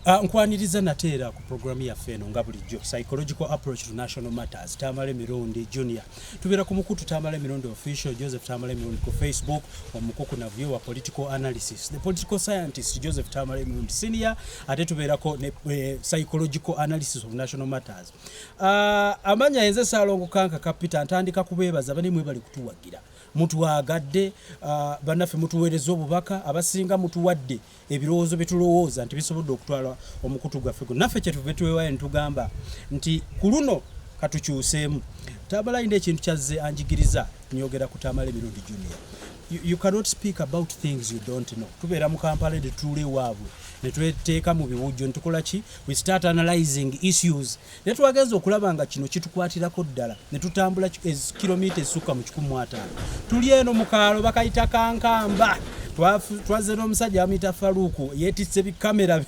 Nkwaniriza nate era ku programu yaffe eno nga bulijjo, Psychological Approach to National Matters. Tamale Mirundi Junior, tubeera ku mukutu Tamale Mirundi Official, Joseph Tamale Mirundi ku Facebook, omukukunavu wa political analysis, the political scientist Joseph Tamale Mirundi Senior. Ate tubeerako ne Psychological Analysis of National Matters. Amanya yenze Saalongo Kanka Kapita. Ntandika kubeebaza bane, mwebali kutuwagira, mutwagadde. Bannaffe mutuweereza obubaka, abasinga mutuwadde ebirowoozo byetulowooza nti bisobodde okutwala omukutu gwaffe guno. Naffe kyetuve twewayo netugamba nti ku luno katukyuseemu. Tamala alina ekintu kyazze anjigiriza. Nyogera ku Tamala Emirundi Junior. You cannot speak about things you don't know. Tubeera mu Kampala, netutuula ewaabwe, netweteeka mu biwujjo, netukola ki? We start analyzing issues, naye twagenza okulaba nga kino kitukwatirako ddala, ne tutambula kilomita ezisukka mu 150. Tuli eno mu kaalo bakayita Kankamba. Twazze n'omusajja bamuyita Faluuku, yeetisse bikamera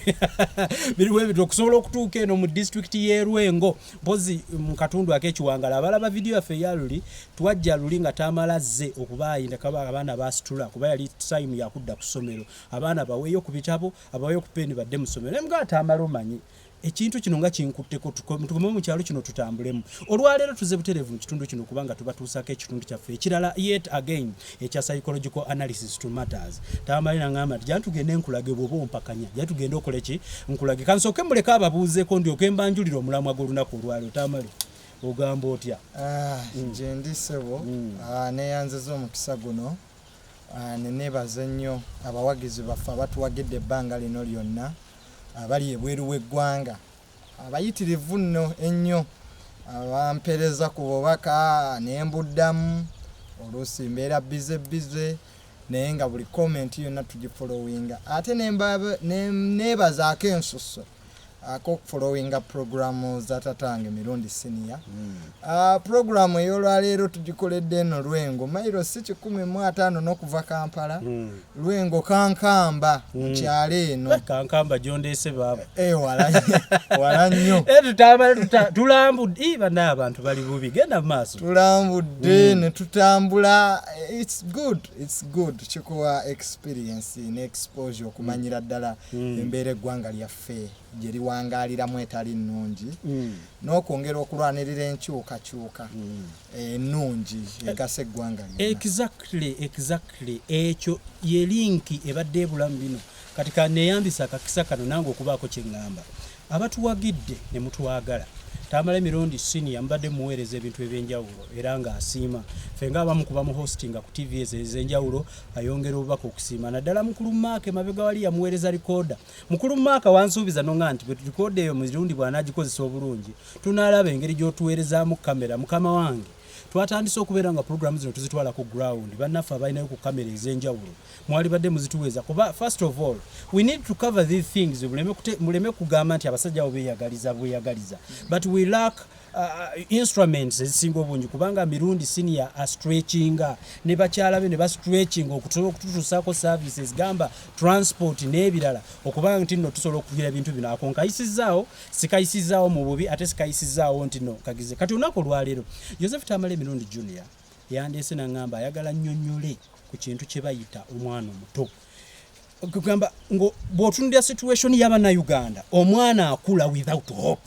biriwo ebintu okusobola okutuuka eno mu disitulikiti y'e Lwengo, mpozi mu katundu ak'ekiwangala. Abalaba vidiyo yaffe eya luli, twajja luli nga Tamala azze okubaayinda kaba abaana basitula, kuba yali time yakudda ku ssomero, abaana baweeyo ku bitabo, abaweeyo ku peni, badde mu ssomero. Naye mugaa Tamala, omanyi ekintu kino nga kinkutteko, tugume mu kyalo kino, tutambulemu. Olwaleero tuze butereevu mu kitundu kino kubanga tubatuusako ekitundu kyaffe ekirala yet again ekya Psychological Analysis to Matters. Tamale nangamba nti jani tugende nkulage, bw'oba ompakanya jani tugende okole ki, nkulage. Kansooke muleke ababuuzeeko, ndyoke mbanjulire omulamwa gw'olunaku olwaleero. Tamale, ogamba otya? Ah, gye ndi ssebo. Ah, neeyanziza omukisa guno. Ah, ne neebaza ennyo abawagizi baffe abatuwagidde ebbanga lino lyonna, abali ebweru w'eggwanga, abayitirivu nno ennyo abampeereza ku bubaka ne mbuddamu. Oluusi mbeera busy busy, naye nga buli comment yonna tugifollowinga. Ate neebazaako ensusso ak'okufollowinga programu za tatange Mirundi Senior. Programu ey'olwaleero tugikoledde eno Lwengo, mailo si 150 n'okuva Kampala. Lwengo Kankamba, mu kyalo eno. Eh, Kankamba gyondeese baaba. Eh, wala wala nnyo. Eh, tutambala tulambudde. Ii, bannaye abantu bali bubi, genda mu maaso. Tulambudde ne tutambula. It's good, it's good, kikuwa experience ne exposure okumanyira ddala embeera eggwanga lyaffe gye liwangaaliramu etali nnungi, n'okwongera okulwanirira enkyukakyuka ennungi egasa eggwanga lyonna. Exactly, ekyo ye link ebadde ebulamu bino. Kati kaneyambisa akakisa kano nange okubaako kye ŋŋamba abatuwagidde ne mutwagala. Tamala Emirundi Senior mubadde muweereza ebintu ebyenjawulo era ng'asiima. Ffe ng'abamu kuba mu hostinga ku TV ezo ez'enjawulo, ayongera obubaka okusiima, naddala mukulu Maaka emabega wali yamuweereza recorder. Mukulu Maaka, wansuubiza nonga nti bwe recorder eyo Mirundi bw'anaagikozesa obulungi, tunaalaba engeri gy'otuweerezaamu kamera. Mukama wange, twatandise okubeera nga puroguramu zino tuzitwala ku ground. Bannaffe abalinayo ku kamera ez'enjawulo, mwalibadde muzituweeza, kuba first of all we need to cover these things. Muleme kugamba nti abasajja abo beeyagaliza bweyagaliza, but we lack instruments ezisinga obungi, kubanga Mirundi Senior astretchinga ne bakyala be ne bastretchinga okusobola okututuusaako services, gamba transport n'ebirala, okubanga nti nno tusobola okugira ebintu bino. Ako nkayisizaawo, sikayisizaawo mu bubi, ate sikayisizaawo nti no kagize. Kati olunaku olwaleero Joseph Tamala Emirundi Junior yandeese naŋŋamba ayagala nnyonnyole ku kintu kye bayita omwana omuto. Kugamba bw'otunulira situation y'Abannayuganda, omwana akula without hope,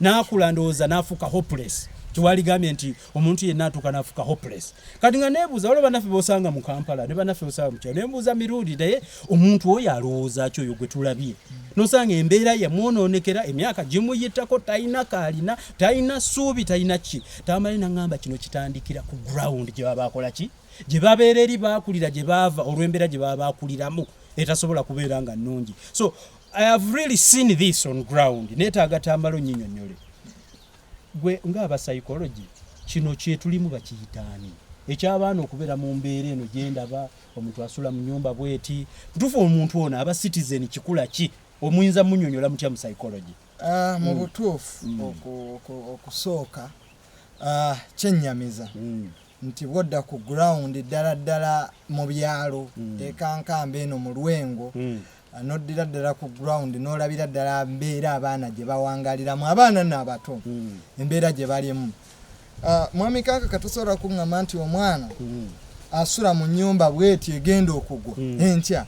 n'akula ndowooza n'afuuka hopeless. Kiwaligambye nti omuntu yenna atuuka n'afuuka hopeless. Kati nga neebuuza, waliwo bannaffe b'osanga mu Kampala ne bannaffe b'osanga mu kyalo, nembuuza Mirundi, naye omuntu oyo alowooza ki oyo gwe tulabye nosanga embeera yamwonoonekera, emyaka gimuyitako, talina kaalina, talina ssuubi, talina ki? Tamale naŋŋamba kino kitandikira ku ground gye baba bakola ki, gye babeera eri baakulira, gye baava, olw'embeera gye baba bakuliramu etasobola kubeera nga nnungi. So I have really seen this on ground. Neetaaga Tambalo nnyinyonnyole gwe ng'aba psychology, kino kyetulimu bakiyitaani ekyabaana okubeera mu mbeera eno gyendaba omuntu asula mu nyumba bweti? Ntuufu, omuntu ono aba citizen kikula ki? Omuyinza munyonyola mutya mu psychology? Ah, mu butuufu, okusooka kyennyamiza nti bwodda ku ground ddala ddala mu byalo ekankamba eno mu Lwengo, noddira ddala ku ground n'olabira ddala mbeera abaana gye bawangaliramu, abaana nno abato, embeera gye balimu. Mwami Kanka, katosobola kuŋŋamba nti omwana asula mu nnyumba bweti egenda okugwa enkya,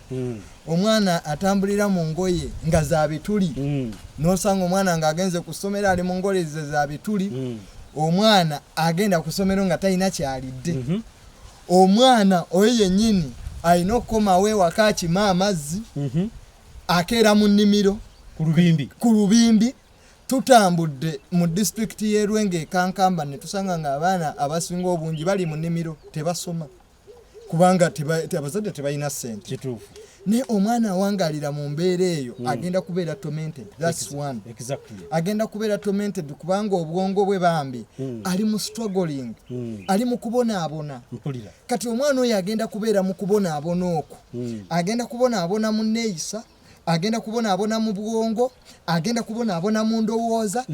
omwana atambulira mu ngoye nga za bituli, n'osanga omwana ng'agenze ku ssomero ali mu ngoye ze za bituli, omwana agenda ku ssomero nga talina kyalidde, omwana oyo yennyini alina okukomawo ewaka akima amazzi, akeera mu nnimiro. Ku lubimbi. Ku lubimbi. Tutambudde mu disitulikiti y'e Lwengo e Kankamba ne tusanga ng'abaana abasinga obungi bali mu nnimiro, tebasoma kubanga abazadde tebalina ssente. Naye omwana awangalira mu mbeera eyo agenda kubeera tormented. That's one. Agenda kubeera tormented kubanga obwongo bwe bambi ali mu struggling, ali mu kubonaabona. Kati omwana oyo agenda kubeera mu kubonaabona okwo, agenda kubonaabona mu nneeyisa, agenda kubonaabona mu bwongo, agenda kubonaabona mu ndowooza,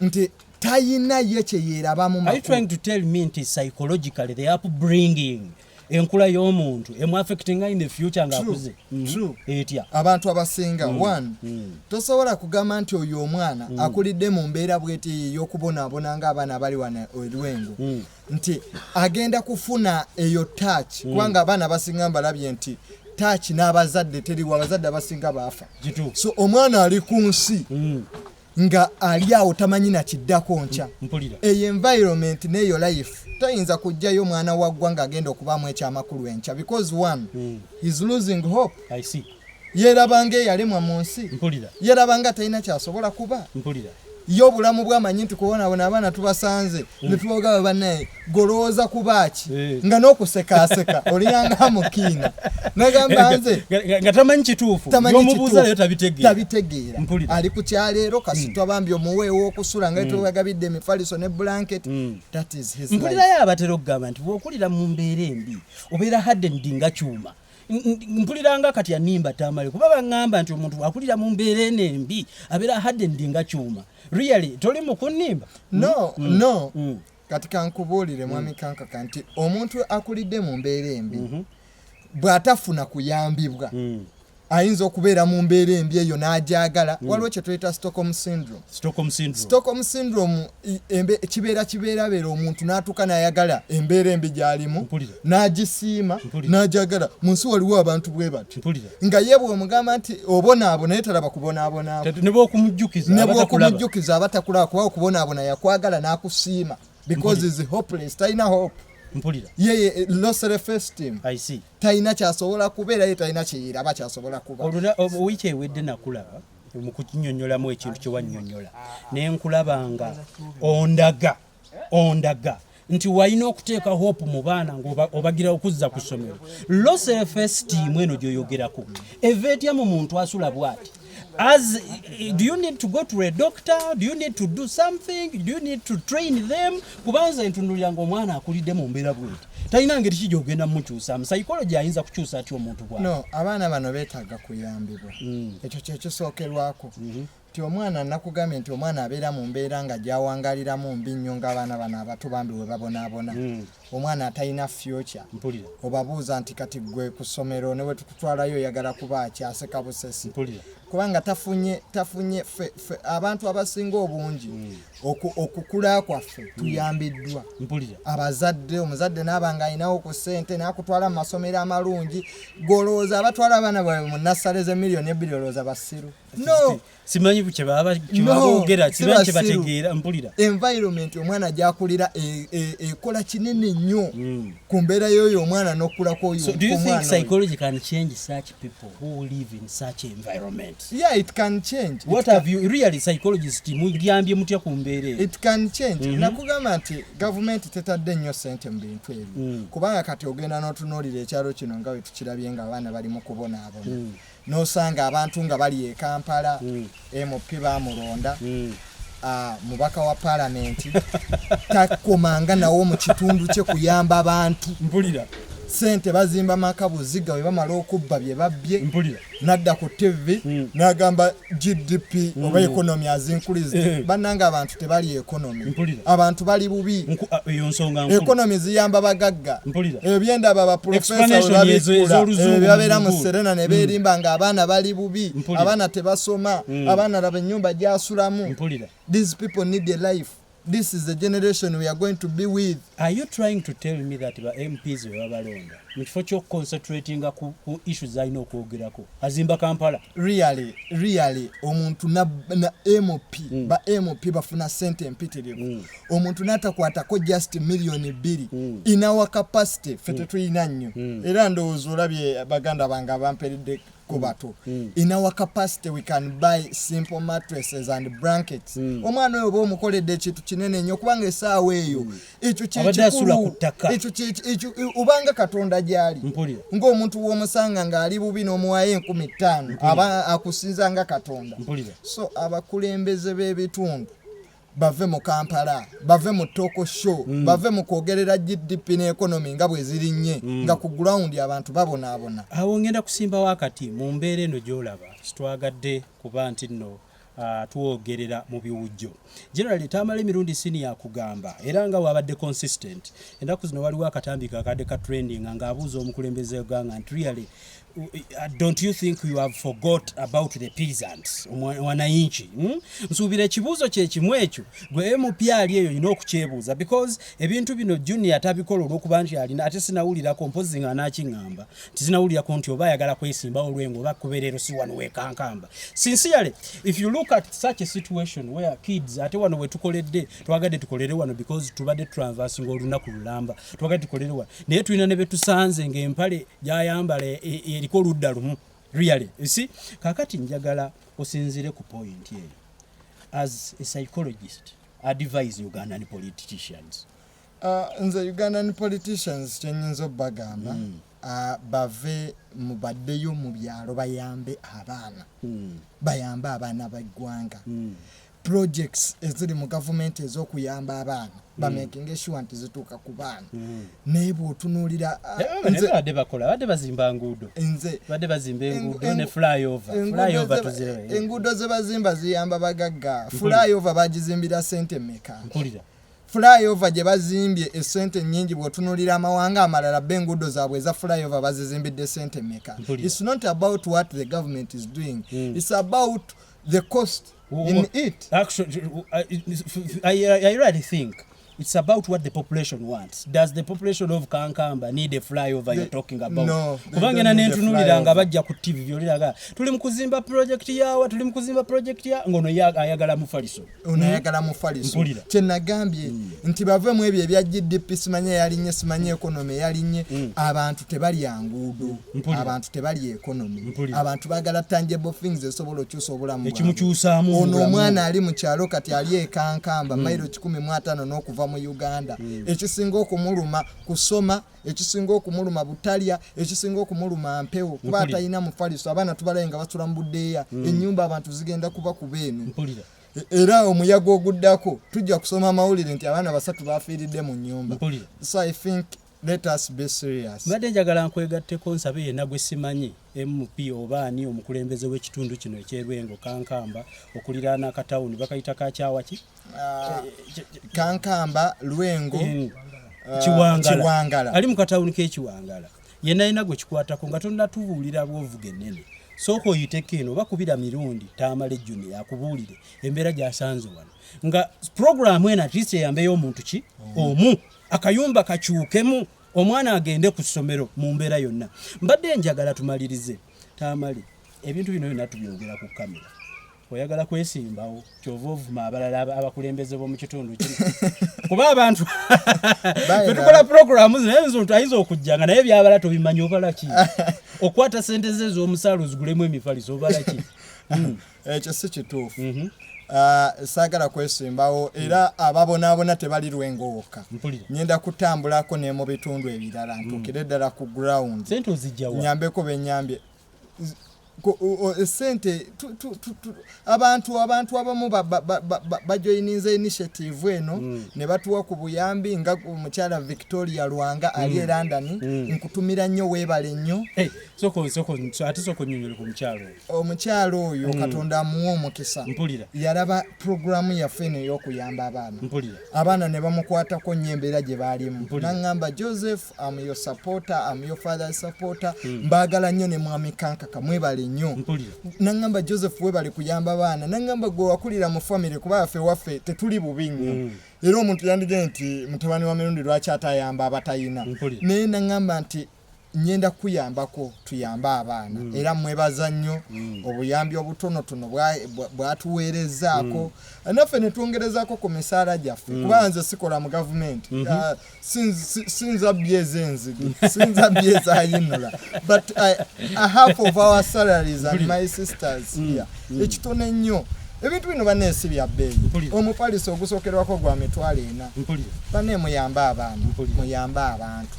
nti tayina ye kye yeerabamu. Are you trying to tell me nti psychologically the upbringing, enkula y'omuntu, emu affectinga in the future ng'akuze? True. Etya? Abantu abasinga, one, tosobola kugamba nti oyo omwana akulidde mu mbeera bweti ey'okubonaabona ng'abaana abali wano e Lwengo nti agenda kufuna eyo touch, kubanga abaana abasinga mbalabye nti touch n'abazadde teriwo, abazadde abasinga baafa. So omwana ali ku nsi nga ali awo tamanyi nakiddako nkya. Eyo environment n'eyo life tayinza kujjayo omwana wa ggwanga agenda okubaamu ekyamakulu enkya, because one, is losing hope. I see. Yeerabanga eyalemwa mu nsi, yeerabanga talina kyasobola kuba. Ye obulamu bwamanyi nti kubonaabona. Abaana tubasanze ne tubagamba, bannaye golowooza kubaaki? Nga n'okusekaaseka oliyanga mukiina nagamba nze Nga tamanyi kituufu. Tamanyi Yomubuuza kituufu. leero tabitegeera. Tabitegeera. Ali ku kyaleero kasitwa bambi omuweewo okusula nga tubagabidde emifaliso ne blanket. That is his life. Mpulirayo abatera okugamba nti bw'okulira mu mbeera embi obeera hardened nga kyuma. Mpuliranga kati animba Tamale, kuba baŋŋamba nti omuntu akulira mu mbeera eno embi abeera hardened nga kyuma. Really, toli mu kunnimba? No. Kati kankubuulire, mwami Kankaka, nti omuntu akulidde mu mbeera embi bw'atafuna kuyambibwa ayinza okubeera mu mbeera embi eyo n'agyagala. Waliwo kye tuyita Stockholm syndrome. Stockholm syndrome. Stockholm syndrome kibeera kibeerabeera omuntu n'atuuka n'ayagala embeera embi gy'alimu, n'agisiima, n'agyagala. Mu nsi waliwo abantu bwe batyo, nga ye bw'omugamba nti obonaabona, naye talaba kubonaabona. Ne bw'okumujjukiza Ne aba takulaba. bw'okumujjukiza aba takulaba, kuba okubonaabona yakwagala n'akusiima because is hopeless, talina hope. Ye low self esteem. I see. Talina kyasobola kubeera, ye talina kyeyiraba kyasobola kuba. Wiiki ewedde nakulaba mu kukinyonnyolamu ekintu kye wannyonnyola, ne nkulaba nga ondaga nti walina okuteeka hope mu baana ng'obagira okuzza ku ssomero. Low self esteem eno gy'oyogerako eva etya mu muntu asula bw'ati? As do you need to go to a doctor? Do you need to do something? Do you need to train them? Kubanza entunulira ng'omwana akulidde mu mbeera bweti, talina ngeri ki gy'ogenda mumukyusaamu? Psychology ayinza kukyusa atya omuntu bw'ati? No, abaana bano beetaaga kuyambibwa. Ekyo kyekisookerwako, nti omwana, nakugambye nti omwana abeera mu mbeera nga gyawangaliramu mbi nnyo, ng'abaana bano abato bambi we babonaabona, omwana atalina future. Obabuuza nti kati gwe ku ssomero ne bwe tukutwalayo oyagala kuba ki? Aseka busesi, kubanga tafunye. Ffe abantu abasinga obungi okukula kwaffe tuyambiddwa abazadde. Omuzadde naaba nga alinawo ku ssente n'akutwala mu masomero amalungi. Golowooza abatwala abaana baabwe mu nursery z'emiliyoni 2, olowooza basiru? No. Simanyi kyebaba kyebaba boogera. Si simanyi basiru. Kyebategeera, mpulira. Environment omwana gyakulira ekola kinene nnyo ku mbeera y'oyo omwana n'okkulako oyo. So do you think omwana oyo. psychology can change such people who live in such environment? Yeah, it can change. What have you really, psychologist, mugambye mutya ku mbeera eyo? It can change. Nakugamba nti gavumenti tetadde nnyo ssente mu bintu ebyo, kubanga kati ogenda n'otunuulira ekyalo kino nga bwe tukirabye nga abaana bali mu kubonaabona, n'osanga abantu nga bali e Kampala, MP bamulonda, mubaka wa paalamenti takomanga nawo mu kitundu kye kuyamba bantu. Sente bazimba maka buziga, bwe bamala okubba bye babbye, nadda ku TV n'agamba GDP oba economy has increased. Bannanga, abantu tebali economy. Abantu bali bubi. Eyo nsonga nkulu. Economy ziyamba bagagga. Ebyo byendaba baprofesa Explanation ez'oluzungu babeera mu mu Serena ne beerimba nga abaana bali bubi, abaana tebasoma, abaana laba ennyumba gyasulamu. These people need a life. This is the generation we are going to be with. Are you trying to tell me that ba MPs be babalonda mu kifo ky'okuconcentratinga ku issues zalina okwogerako azimba Kampala? Really, really, omuntu na MP, ba MP bafuna sente empitirivu. Omuntu n'atakwatako just 2 million. In our capacity, ffe tetulina nnyo. Era ndowooza olabye baganda bange abamperedde ku bato. In our capacity we can buy simple mattresses and blankets. Omwana oyo oba omukoledde ekintu kinene nnyo, kubanga essaawa eyo ekyo kye Abadde asula kikulu. ku ttaka. Ekyo obanga Katonda gy'ali. Ng'omuntu w'omusanga ng'ali bubi n'omuwayo 5000, aba akusinza nga Katonda. So abakulembeze b'ebitundu bave mu Kampala, bave mu talk show, bave mu kwogerera GDP n'economy nga bwe zirinnye, nga ku ground abantu babonaabona. Awo ngenda kusimbawo akati. Mu mbeera eno gy'olaba, sitwagadde kuba nti nno twogerera mu biwujjo. Generally Tamala emirundi sini yakugamba era nga wabadde consistent. Ennaku zino waliwo akatambi kakadde ka trending ng'abuuza omukulembeze w'eggwanga nti, "Really, don't you think you have forgot about the peasants, wananchi?" Nsuubira ekibuuzo kye kimu ekyo gwe MP ali eyo olina okukyebuuza, because ebintu bino Junior tabikola olw'okuba nti alina, ate sinawulirako, mpozi nga anakiŋŋamba nti sinawulirako nti oba ayagala kwesimbawo olwengo oba kubeera si wano wekankamba. Sincerely, if you look at such a situation where kids, ate wano wetukoledde, twagadde tukolere wano because tubadde traversing olunaku lulamba, twagadde tukolere wano, naye tulina ne betusanze ng'empale gyayambala eriko oludda lumu. Really, you see, kakati njagala osinzire ku point eyo as a psychologist, advise Ugandan politicians. Nze Ugandan politicians kyenyinza obbagamba, bave mubaddeyo mu byalo, bayambe abaana, bayambe abaana b'eggwanga. Projects eziri mu gavumenti ez'okuyamba abaana, bamakinga sure nti zituuka ku baana. Naye bw'otunuulira Badde bakola, badde bazimba nguudo, nze badde bazimba enguudo ne flyover. Flyover tuzirebe. Enguudo ze bazimba ziyamba bagagga. Flyover bagizimbira sente meka? Mpulira. Flyover gye bazimbye esente nnyingi. Bw'otunuulira amawanga amalala, bo enguudo zaabwe eza flyover bazizimbidde sente meka? It's not about what the government is doing, it's about the cost in it. Actually, I really think it's about what the population wants. Does the population of Kankamba need a flyover you're talking about? No, kubanga na nentunuulira nga bajja ku TV byoliraga tuli mu kuzimba project yawa, tuli mu kuzimba project ya ngono ayagala mufaliso. Ono ayagala mufaliso. Kyenagambye nti bave mu ebyo ebya GDP, simanye yalinye, simanye economy yalinye. Abantu tebalya nguudo, abantu tebalya economy, abantu bagala tangible things esobola okyusa obulamu. Ekimukyusaamu. Ono omwana ali mu kyalo kati ali ekankamba, mailo 150 n'okuva mu Uganda, ekisinga okumuluma kusoma, ekisinga okumuluma butalya, ekisinga okumuluma mpewo, kuba atalina mufaliso. Abaana tubalaye nga basula mu budeeya, ennyumba abantu zigenda kuba kuba eno. Era omuyaga oguddako tujja kusoma amawulire nti abaana basatu bafiiridde mu nnyumba. So I think let us be serious. Mbadde njagala nkwegatteko, nsabe yenna gwe simanyi MP oba ani omukulembeze w'ekitundu kino ekyerwengo Kankamba okuliraana akatawuni bakayita kakyawaki? Ah, Kankamba, Lwengo, Kiwangala. Kiwangala. Ali mu katawuni k'ekiwangala yenna yenna gwe kikwatako nga tonnatubuulira bwovuga ennene, sooka oyiteko eno oba kubira Mirundi Tamale Junior akubuulire embeera gy'asanze wano, nga puroguramu eno at least eyambeyo omuntu ki omu, akayumba kakyukemu, omwana agende ku ssomero. Mu mbeera yonna mbadde njagala tumalirize. Tamale, ebintu bino byonna tubyogera ku kamera, oyagala kwesimbawo kyova ovuma abalala abakulembeze b'omu kitundu kino, kuba abantu fetukola puroguramu zino, naye nze omuntu ayinza okujja nga naye byabala tobimanyi. Obala ki? Okwata sente ze ez'omusaala ozigulemu emifaliso, obala ki? Ekyo si kituufu. Ah, saagala kwesimbawo, era ababonaabona tebali Lwengo wokka. Ngenda kutambulako ne mu bitundu ebirala, ntuukire ddala ku ground. Sente ozijjawa? Nyambeko benyambye. Esente abantu abamu bajoyininze initiative eno ne batuwa ku buyambi, nga omukyala Victoria Lwanga ali e London. Nkutumira nnyo, weebale nnyo. Hey, soko soko ate soko nnyonnyole ku mukyalo oyo. Omukyalo oyo, Katonda amuwa omukisa. Yalaba puroguramu yaffe eno ey'okuyamba abaana, abaana ne bamukwatako nnyo embeera gye baalimu. Naŋŋamba, "Joseph, am your supporter, am your father supporter. Mbaagala nnyo ne mwami Kankaka, mwebale nnyo. Naŋŋamba, "Joseph, webale kuyamba baana." Naŋŋamba, "Gwe wakulira mu famire, kuba ffe waffe tetuli bubi nnyo." Era omuntu yandigee nti mutabani wa Mirundi lwaki atayamba abatayina? Naye naŋŋamba nti nyenda kuyambako, tuyambe abaana. Era mwebaza nnyo obuyambi obutonotono bwatuweerezaako, naffe ne twongerezaako ku misaala gyaffe, kuba nze sikola mu gavumenti. Ah, sinza byeza enzige, sinza byezayinula, but a half of our salaries and my sisters here, ekitono ennyo. Ebintu bino banneesi bya bbeeyi. Omufaliso ogusookerwako gwa 40,000. Banne, muyambe abaana, muyambe abantu.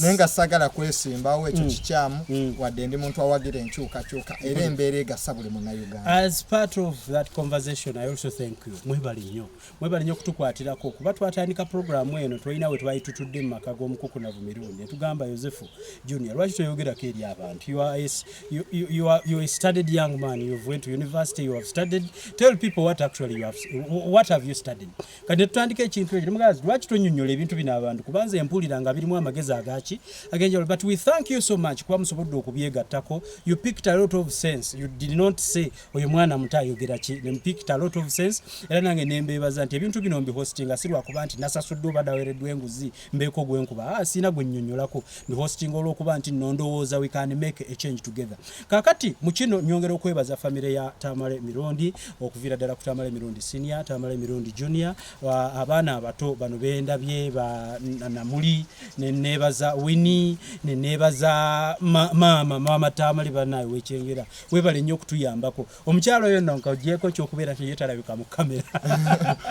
Naye nga sagala kwesimbawo, ekyo kikyamu. Wadde ndi muntu awagira enkyukakyuka era embeera egasa buli Munnayuganda. As part of that conversation, I also thank you. Mwebale nnyo, mwebale nnyo okutukwatirako, kuba twatandika programu eno tolina we twali tutudde mu maka g'omukukunavu Mirundi, netugamba, "Yosefu Junior, lwaki toyogerako eri abantu? You are a, s- you, you, you are, you are a studied young man. You've went to university, you have studied. Tell people what actually you have, what have you studied?" Kati netutandika ekintu ekyo, nemugazi, "Lwaki tonyonnyola ebintu bino abantu? Kuba nze mpulira nga birimu amagezi agaki ag'enjawulo." But we thank you so much kuba musobodde okubyegattako. You picked a lot of sense. You did not say, "Oyo mwana muto ayogera ki?" Ne picked a lot of sense. Era nange nembeebaza nti ebintu bino mbihostinga si lwakuba nti nasasuddwe oba naweereddwa enguzi mbeeko gwenkuba. Ah, siina gwe nnyonnyolako. Mbihostinga olw'okuba nti nno ndowooza we can make a change together. Kaakati mu kino nyongera okwebaza famire ya Tamale Mirundi, okuviira ddala ku Tamale Mirundi Senior, Tamale Mirundi Junior, abaana abato bano bendabye ba Namuli, neneebaza Winnie, neneebaza maama Tamale. Banaye wekyengera, webale nnyo okutuyambako. Omukyalo oyo nno nkagyeko ekyokubeera nti ye talabika mu kamera.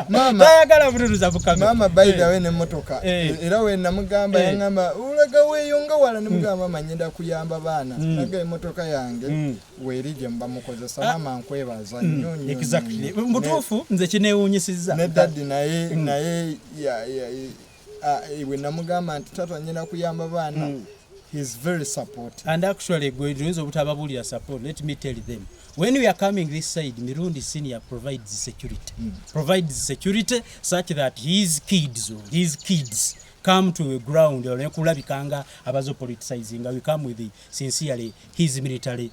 Maama. Tayagala butunuza mu kamera. Maama, by the way, nemmotoka, era we namugamba, yaŋŋamba, "Olaga weeyo nga wala?" Nemugamba, "Mama, ngenda kuyamba baana." Naga emmotoka yange weeri gye muba mukozesa. Maama, nkwebaza nnyo nnyo, nnyo. Mutuufu, nze kinewuunyisizza. Ne daddy naye, naye bwe namugamba nti, "Tata, ngenda kuyamba baana," he's very supportive. And actually, gwe tuyinza obutababuulira support. Let me tell them, when we are coming this side, Mirundi Senior provides security, provides security such that his kids or his kids come to a ground nekulabika nga abazo politicizing. We come with the, sincerely, his military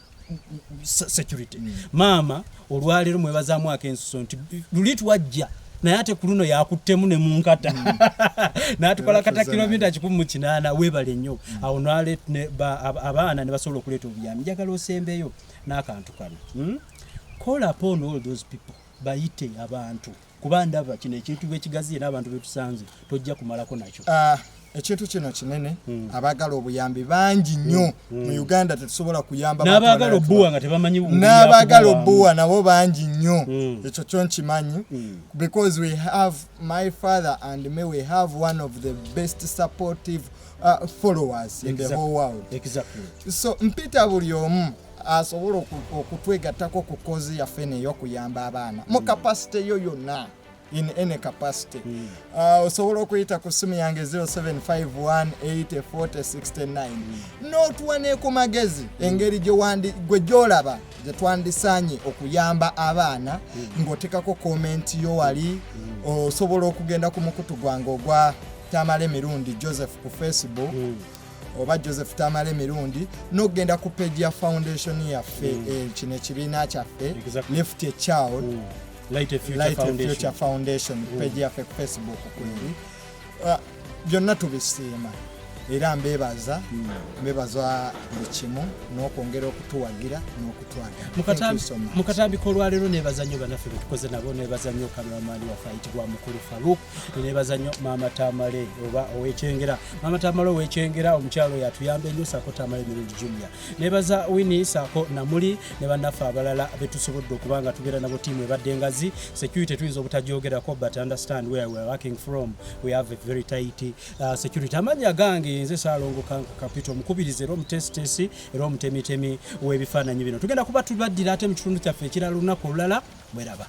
security. Maama olwaleero mwebazaamu akensuso nti luli twajja naye ate ku luno yakuttemu ne munkata n'atukola kata kilomita 180. Weebale nnyo. Awo abaana ne basobola okuleeta obuyambi. Njagala osembeyo n'akantu kano, Call upon all those people, bayite abantu, kuba ndaba kino ekintu bwekigaziye n'abantu betusanze tojja kumalako nakyo. Ah, ekintu kino kinene. Abaagala obuyambi bangi nnyo mu Uganda, tetusobola kuyamba bantu n'abaagala balala. Obbuwa nga tebamanyi N'abaagala byakubuwaamu. Obbuwa nabo bangi nnyo. Ekyo kyo nkimanyi, because we have my father and me, we have one of the best supportive followers in the whole world. So mpita buli omu asobola okutwegattako ku cause yaffe ney'okuyamba abaana mu capacity yo yonna, in any capacity. Osobola okuyita ku simu yange 0751804069 n'otuwa ne ku magezi engeri gwe gyolaba gye twandisaanye okuyamba abaana, ng'otekako comment yo wali. Osobola okugenda ku mukutu gwange ogwa Tamale Mirundi Joseph ku Facebook, oba Joseph Tamale Mirundi, n'okugenda ku page ya foundation yaffe, kino ekibiina kyaffe, Lift a Child, Light a Future Light a Foundation. Future Foundation, page yaffe ku Facebook kweri. Byonna tubisiima era mbebaza, mbebaza buli kimu n'okwongera okutuwagira n'okutwagala. Thank you so much. Mu katambi k'olwaleero nebaza nnyo bannaffe betukoze nabo, nebaza nnyo kameramani waffe ayitibwa Mukulu Faruk, nebaza nnyo maama Tamale oba Owekyengera, maama Tamale Owekyengera, omukyalo oyo atuyamba ennyo, saako Tamale Mirundi Junior. Nebaza Winnie saako Namuli ne bannaffe abalala betusobodde okuba nga tubeera nabo. Tiimu ebadde ngazi. Security tuyinza obutajyogerako, but understand where we are working from. We have a very tight security. Amannya gange nze Saalongo Kanka Kapito, omukubiriza era omutesitesi era omutemitemi w'ebifaananyi bino. Tugenda kuba tubaddira ate mu kitundu kyaffe ekirala olunaku olulala. Bweraba.